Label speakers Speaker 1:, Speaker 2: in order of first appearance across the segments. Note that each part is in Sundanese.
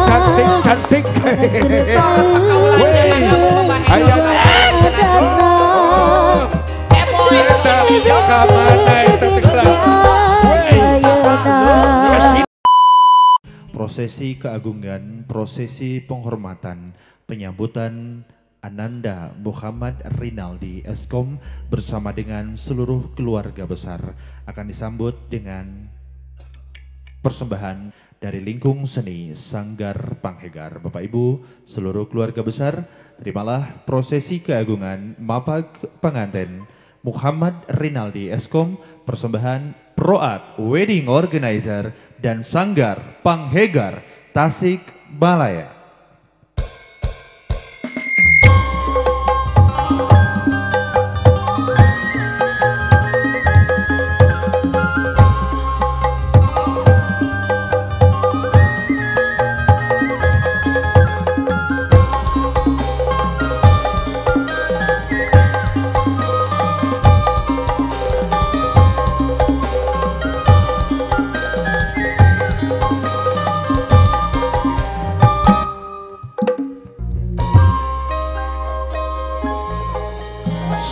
Speaker 1: Cantik, cantik, cantik.
Speaker 2: Prosesi keagungan, prosesi penghormatan, penyambutan Ananda Muhammad Rinaldi Eskom bersama dengan seluruh keluarga besar akan disambut dengan persembahan dari lingkung seni Sanggar Panghegar. Bapak Ibu, seluruh keluarga besar, terimalah prosesi keagungan Mapag Pengantin Muhammad Rinaldi Eskom, persembahan Proat Wedding Organizer dan Sanggar Panghegar Tasikmalaya.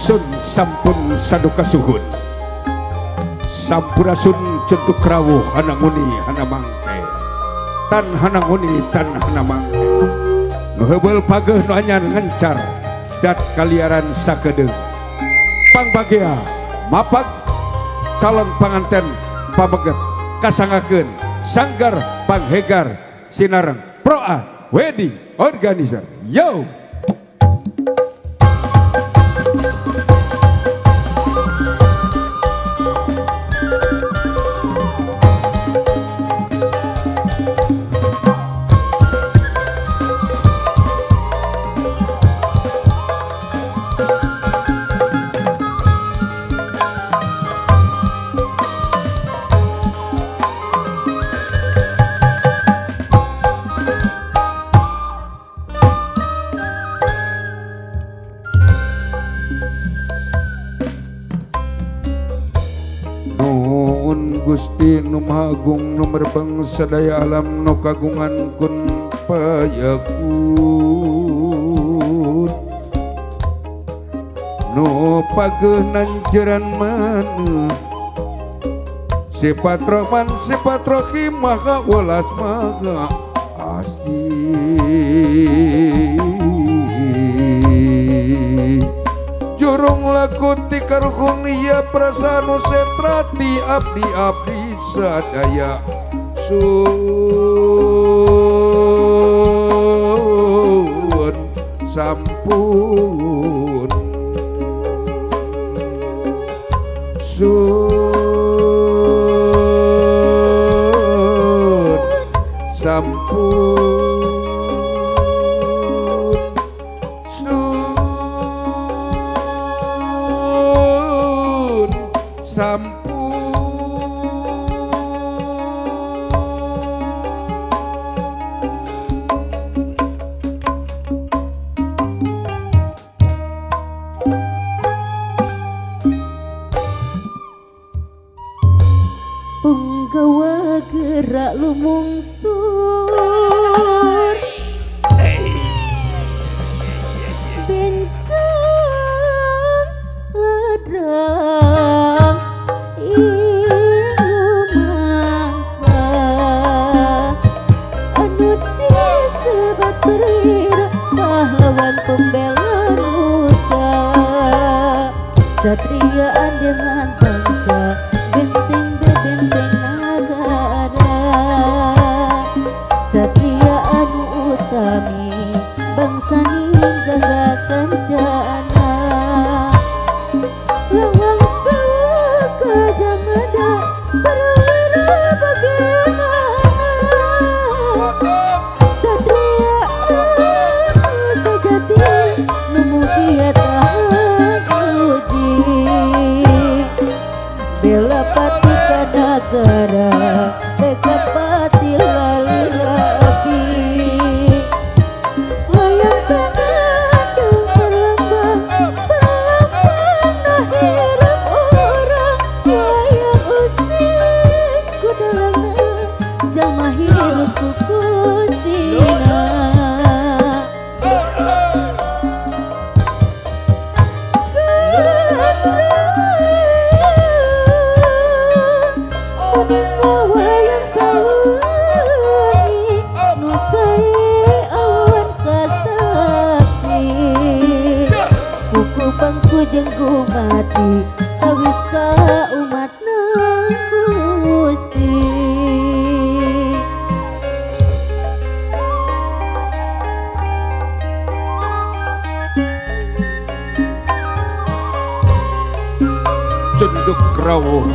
Speaker 1: Sun sampun saduka suhun sampurasun centuk rawuh hananguni hanamangke tan hananguni tan hanamangke nu heubeul pageuh nu anyar ngencar dat kaliaran sakedeung pangbagea mapag calon panganten pameget kasangakeun Sanggar Panghegar sinareng Proa Wedding Organizer. Yo. Gusti nu Maha Agung nu merbeng sadaya alam nu kagungan kun payakun nu pageuh nanjeran maneuh sifat Rahman sifat Rahim maha welas maha asih. Jurung laku tikaruhung nia prasanu setrati abdi abdi sadaya sun sampun sun sampun sampun.
Speaker 3: Punggawa gerak lumungsur bentang ladrang ilumangka anu disebut perwira pahlawan pembela nusa satria andalan bangsa benteng benteng nagara satria anu utami bangsa ningjaga kencana lawang saka jamada perwira bagaimana satria anu sejati nu mulia tahan uji bela pati negara tekad pati lali-lagi layang tanah perlambang perlambang nahirup orang wayang usik kudalana jalma hirup ku kusi. Lempeng ku jeung gumati tawis ka umatna Gusti.
Speaker 1: Cunduk rawuh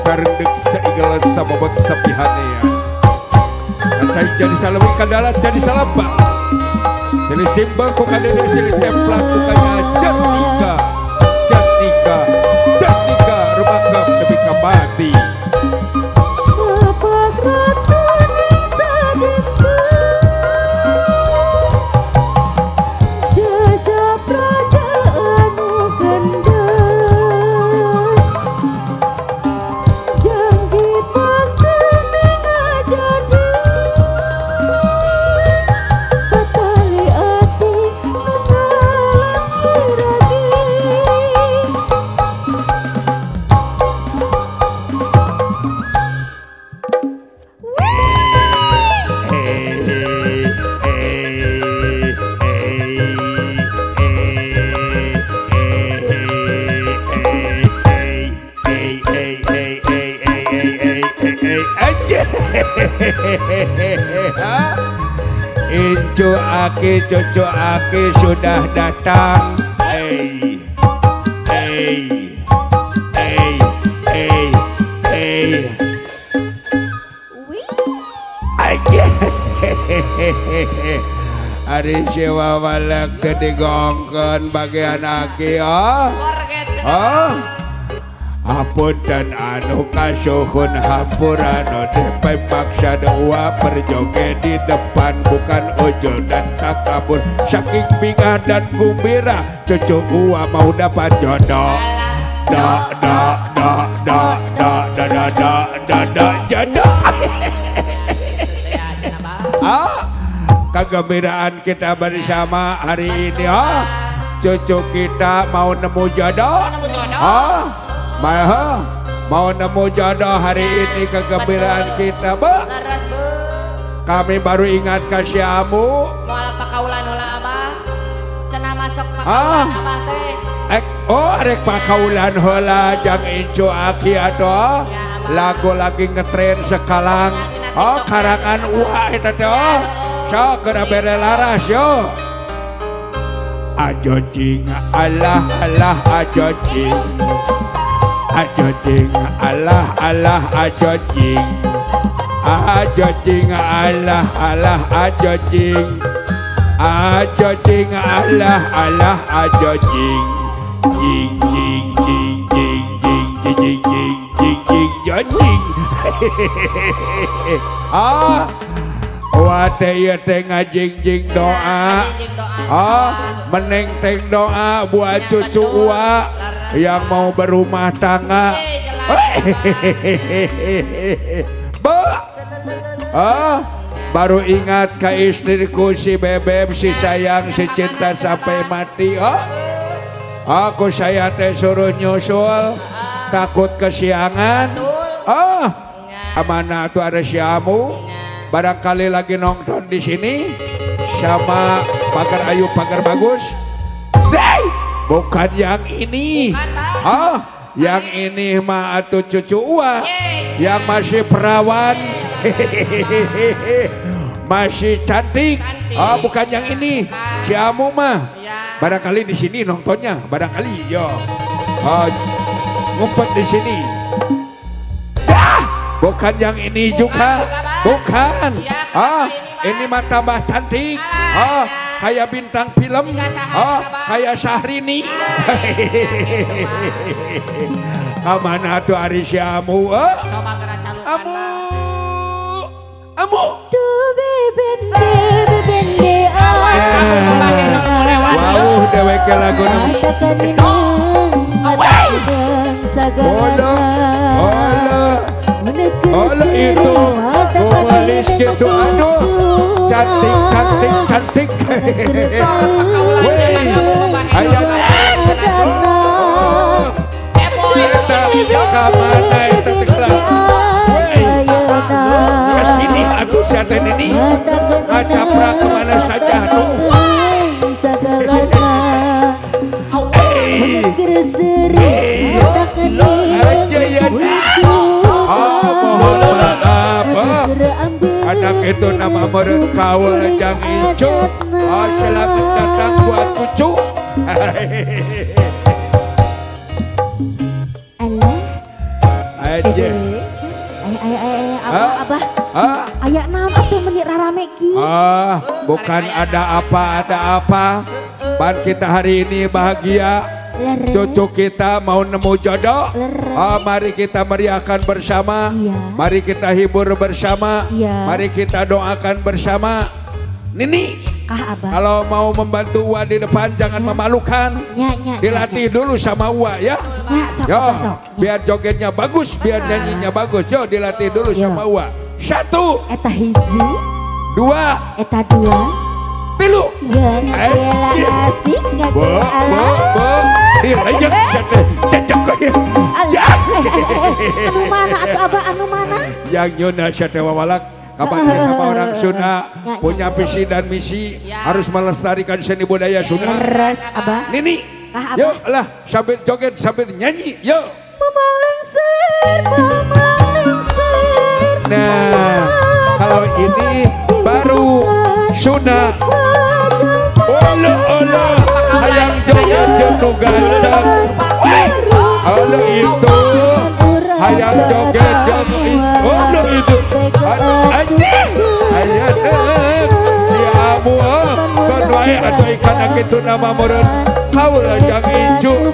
Speaker 1: sarendek saigel sababot sapihanea. Acai jadi salawing kandala jadi salabang. Jadi simbang ku kadede silih templak ku kanya jatika jatika jatika rumakam demi kabati. Incu aki cucu aki sudah datang. Hey, hey, hey, hey, hey. Ari sewa walek teu digongkeun bagian aki oh. Oh. Hapunten anu kasuhun hampurano depai paksa doa berjoget di depan bukan ojol dan takabur saking bingah dan gumbira cucu gua mau dapat jodoh da da da da da da da da da da jodoh. Ah, kegembiraan kita bersama hari ini oh cucu kita mau nemu jodoh oh Maha mau nemu jodoh hari ini kegembiraan kita bu. Kami baru ingat kasih amu.
Speaker 4: Moal pakaulan heula abah. Cenah masuk pakaulan abah teh.
Speaker 1: Oh arek pakaulan heula jang incu aki atuh. Lagu lagi ngetren sekalang. Oh karangan uwa eta teh oh. Sok geura bere laras yo. Ajo jing Allah Allah ajo jing. Ajo jing Allah Allah ajo jing. Ajo jing Allah Allah ajo jing. Ajo jing Allah Allah ajo jing. Jing jing jing jing jing jing jing jing jing jing jing. Ah, wate ieu teh ngajing-jing doa. Ah, meneng-teng doa buat cucu uwa yang mau berumah tangga. Bu, ah, baru ingat ke istriku si Bebeb, si sayang, si cinta sampai mati. Oh, aku saya teh suruh nyusul, takut kesiangan. Oh, amanah tuh ada siamu. Barangkali lagi nonton di sini sama pagar ayu pagar bagus. Hey! Bukan yang ini. Oh, yang ini mah atuh cucu uwa yang masih perawan. Masih cantik. Oh, bukan yang ini. Si Amu mah. Barangkali di sini nontonnya, barangkali yo. Oh, ngumpet di sini. Dah, bukan yang ini juga. Bukan. Ah, ini mah tambah cantik. Ah, kayak bintang film. Oh, kayak Syahrini. Kamana tuh ari si Amu? Oh? Amu, Amu. Wow, dewek lagu. Bodoh, bodoh, itu, kumalis gitu, aduh, cantik, cantik, cantik. Wih, ayah, kita kamana itu tekelan. Wih, kesini aku siapa ini? Ngacapra kemana saja tuh. Itu nama meureun kaul jang incu. Oh, selamat datang buat cucu.
Speaker 3: Alah.
Speaker 1: Aja.
Speaker 3: Abah, abah. Aya naon atuh meuni rarame ki?
Speaker 1: Ah, bukan ada apa, ada apa. Ban kita hari ini bahagia. Cucu kita mau nemu jodoh. Oh, mari kita meriahkan bersama.
Speaker 3: Iya.
Speaker 1: Mari kita hibur bersama.
Speaker 3: Iya.
Speaker 1: Mari kita doakan bersama. Nini,
Speaker 3: kah, abah?
Speaker 1: Kalau mau membantu Wa di depan jangan memalukan.
Speaker 3: Nya, nya,
Speaker 1: dilatih
Speaker 3: nya,
Speaker 1: dulu sama Wa ya.
Speaker 3: Nya, sok,
Speaker 1: yo,
Speaker 3: sok.
Speaker 1: Biar jogetnya bagus, biar nyanyinya bagus. Yo, dilatih dulu
Speaker 3: yo.
Speaker 1: Sama Wa. 1.
Speaker 3: Eta hiji.
Speaker 1: 2.
Speaker 3: Eta 2.
Speaker 1: 3.
Speaker 3: Ya, asik nggak
Speaker 1: bo, bo, bo. Dirayang cecek ya.
Speaker 3: Anu mana atuh abah, anu mana?
Speaker 1: Yang Yuna Syadewa Walak. Kapan kita mau orang Sunda punya visi dan misi harus melestarikan seni budaya Sunda.
Speaker 3: Leres abah.
Speaker 1: Nini,
Speaker 3: kah, abah?
Speaker 1: Yuk lah sambil joget sambil nyanyi, yuk.
Speaker 3: Mamang lengser, mamang lengser.
Speaker 1: Nah, kalau ini baru Sunda. Olo olo, hayang joget jeung ganteng. Olo itu, hayang joget jeung olo itu. Anjing, hayang diamu kan wae atuh ikan kitu nama meureun kaul jang incu.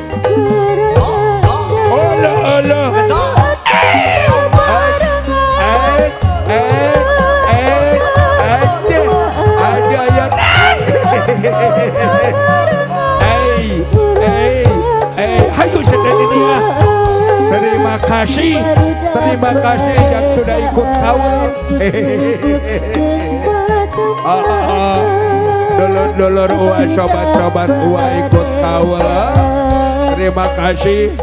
Speaker 1: Olo olo. Hayu sedang ini ya. Terima kasih yang sudah ikut kaul. Dulur-dulur Ua, sobat-sobat Ua ikut kaul. Terima kasih.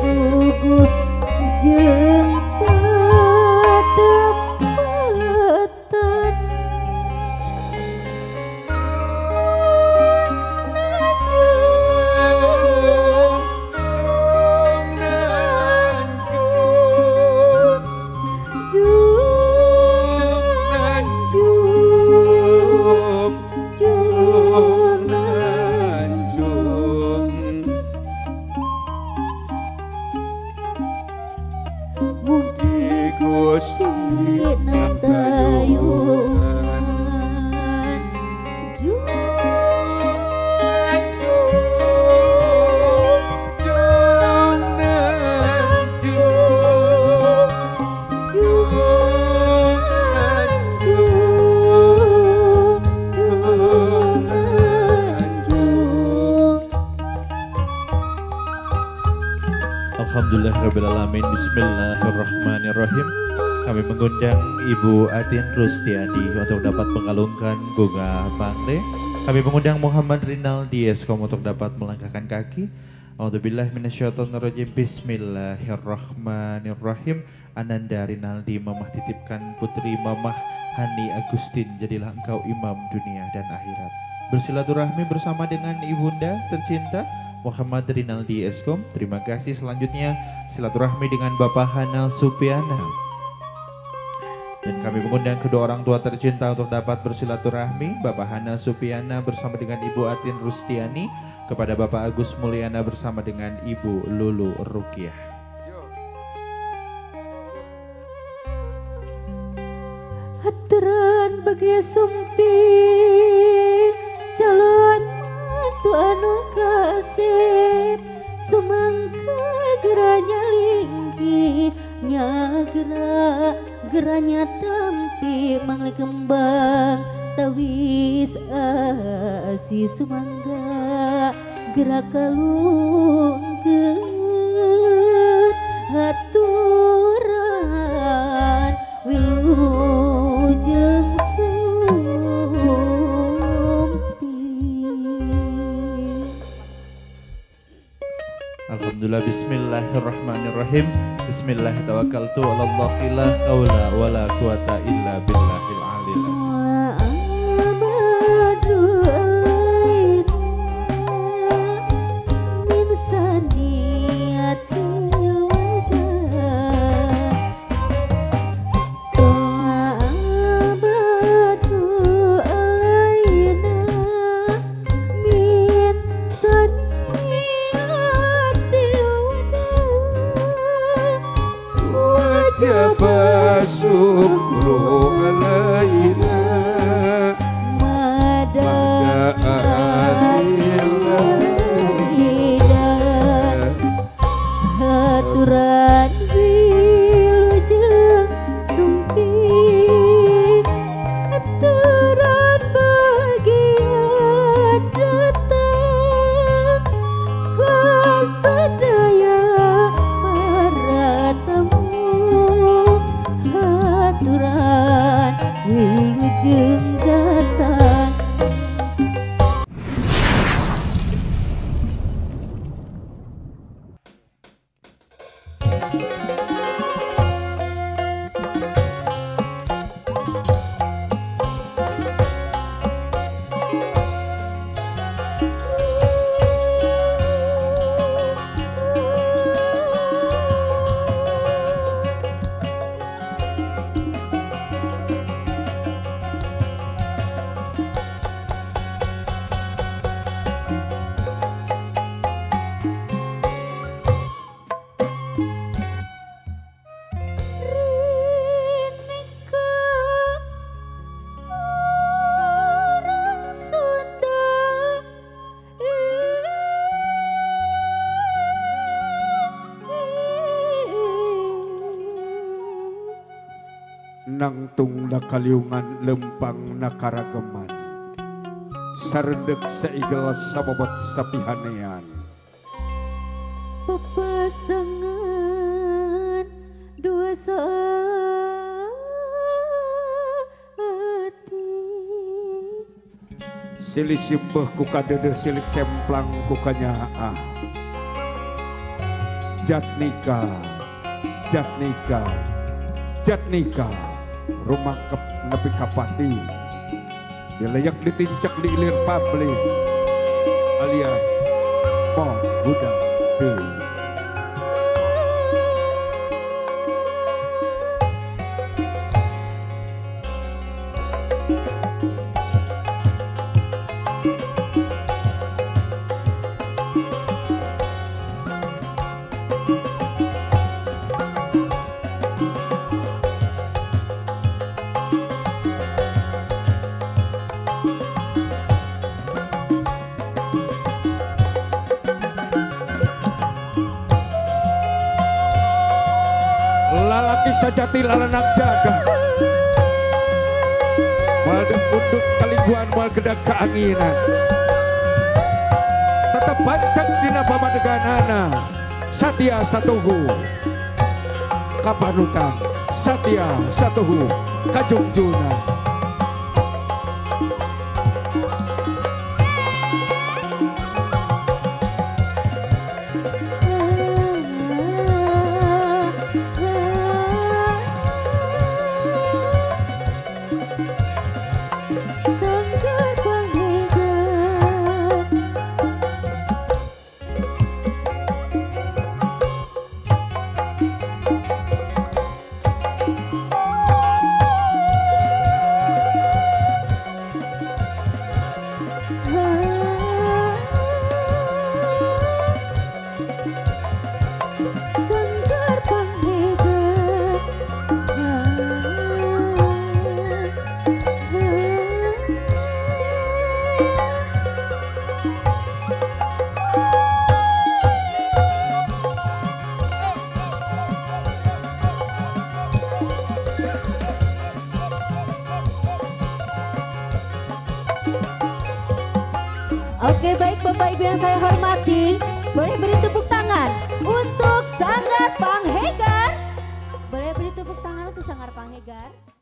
Speaker 2: Alhamdulillahirrabbilalamin. Bismillahirrahmanirrahim. Kami mengundang Ibu Atin Rustiadi untuk dapat mengalungkan bunga mangle. Kami mengundang Muhammad Rinaldi Eskom untuk dapat melangkahkan kaki. A'udzubillahi minasyaitonirrajim. Bismillahirrahmanirrahim. Ananda Rinaldi, mamah titipkan putri mamah Hani Agustin, jadilah engkau imam dunia dan akhirat. Bersilaturahmi bersama dengan ibunda tercinta Muhammad Rinaldi Eskom. Terima kasih. Selanjutnya silaturahmi dengan Bapak Hana Supiana. Dan kami mengundang kedua orang tua tercinta untuk dapat bersilaturahmi, Bapak Hana Supiana bersama dengan Ibu Atin Rustiani, kepada Bapak Agus Mulyana bersama dengan Ibu Lulu Rukiah.
Speaker 3: Haturan bagi sumpi calon mantu anu kasep, sumangka geranya lingki nyagra geranya tampi mangle kembang tawis asi sumangga gerak kalungkeun haturan wilujeng sumpi.
Speaker 2: Alhamdulillah, bismillahirrahmanirrahim. Bismillahirrahmanirrahim. Tawakkaltu ala Allah, la haula wala quwata illa billahil aliyil azim.
Speaker 1: syukru alaina
Speaker 3: haturan wilujeng sumping aturan bahagia datang kasadaya para tamu haturan wilujeng datang.
Speaker 1: Nangtung na kaliungan lempang na karageman sarendek saigel sababot sapihanean
Speaker 3: pepasangan dua saat
Speaker 1: silih simbeh ku kadeudeung silih cemplang ku kanyaah jatnika jatnika jatnika rumangkep nepi kapati dileyak ditincak di ilir publik alias pong budak deui. Lalaki sajati lalanak jaga moal unduk kalingguan moal gedag kaanginan tetep pancet dina pamadeganana satya satuhu kapanutan satya satuhu kajungjunan.
Speaker 3: Oke, baik Bapak Ibu yang saya hormati, boleh beri tepuk tangan untuk Sanggar Panghegar. Boleh beri tepuk tangan untuk Sanggar Panghegar.